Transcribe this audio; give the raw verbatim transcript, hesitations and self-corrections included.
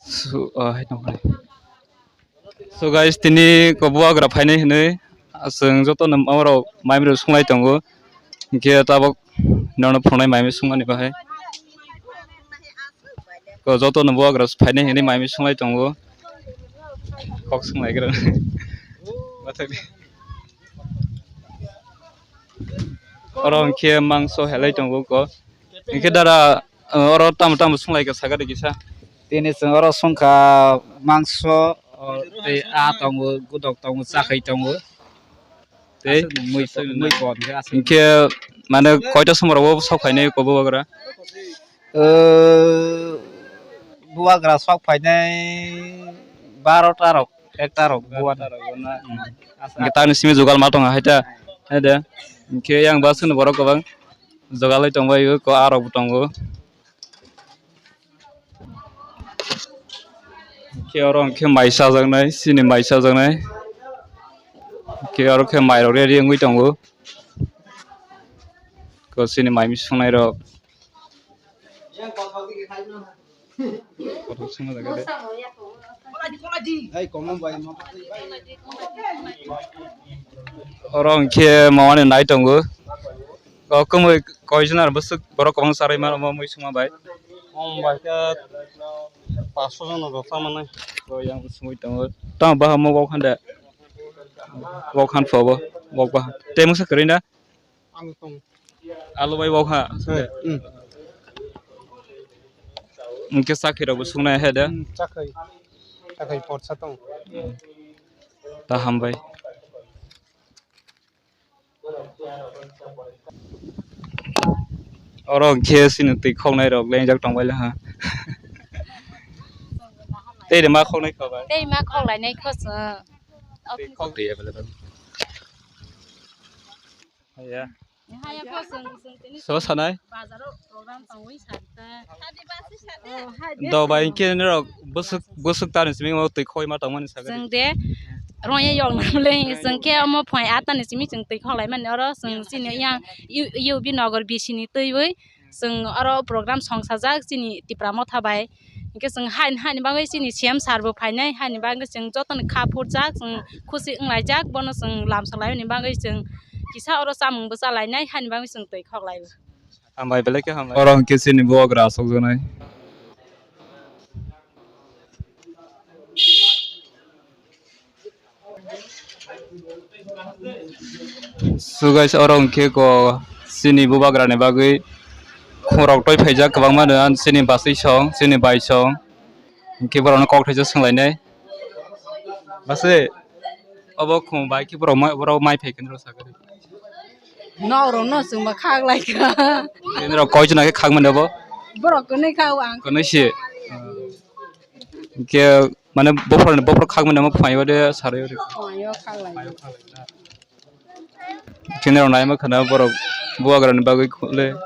So, ah, hai tong hai. So guys, tini ko bubagra phainai hinwi chwng joto no oro maimrok sunglai tongo. Hinkhe tabok nono phunai maimrok sungmani bahai. Ko joto no bubagra phainai hinwi maimrok sunglai tongo. Kok sunglai gra. Oro hinkhe mangso helai tongo ko. Hinkhe dara, oro tamo tamo sunglai ka sakha de kisa. Tini chwng oro songkha mangso, o, tei a tongo, gudok tongo, chakhai tongo. Tei aswk mui, mui kon khe aswk. Hinkhe mane koita somorok bo sok phainai ko bubagra? O, bubagra sok phainai barota rok, ekta rok bubagra. Hinkhe tamni simi jugal ma tongo hai ta, hai de. Hinkhe yang ba chwngno borok kwbang jugal oi tongbai o, ko a rok bo tongo. Khe oro hwnkhe mai chajaknai, chini mai chajaknai. Khe oro khe mairok ready wngwi tongo. Ko chini mai misi songnairok. Oro hwnkhe mamani nai tongo. O kwmwi koijon aro bwswk borok kwbangma charwi mano omo mui songma bai. Omo bai khe paanch sho jon rok cha manai. O yang songwi tongo. Tamo baha omo wok hande. Wok han pho bo. Wok baha. Tei mungsa kwrwi na? Alu tong. Alu bai wok ha. Hmm. Hwnkhe chakhwi rok bo songnai hai da? Hmm, chakhwi. Chakhwi porsa tong. Ta hambai. Oro hwnkhe chini twi khoknai rok lengjak tongbaila ha. Tei rema khoknai kho bai. Tei ma khoklainai kho chwng. Twi khok twi available. Haya. Haya kho chwng, chwng tini so sanai. Bazaro program tongwi sarita. Do bai khe norok bwswk, bwswk tani simi o twi khoi ma tongmani sakha. Chwng de roya yok nang le chwng khe omo phai atani simi chwng twi khoklai mani oro chwng chini yang U-, U B Nagar B C ni twiwi chwng oro program song sajak chini Tipra Motha bai. Hinkhe chwng hain, haini bagwi chini C M sir bo phainai, haini bagwi chwng jotono kha phurjak, chwng khusi wnglaijak, bono chwng lamsok laimani bagwi chwng kisa oro chamung bo chalainai, haini bagwi chwng twi khoklai. Hambai belai khe hambai. Oro hwnkhe chini bubagra asokjaknai. So guys, oro hwnkhe ko chini bubagra ni bagwi khorok toi phaijak kwbangma no, chini bachwi song, chini bai song, hwnkhe borok no kok thaisa swnglainai. Bachwi, obo khum bai khe borok mai, borok mai phai khe nw sakha. Norok no chwngba khak lai kha. Nini rok koi jona khe khak mano bo? Borok kwnwi kha o ang. Kwnwi si. Hwnkhe mane bophor, bophor khak mano mo phai ode sarai ode. Phai o khak lai. Chini rok nai ma khana borok bubagra ni bagwi khole.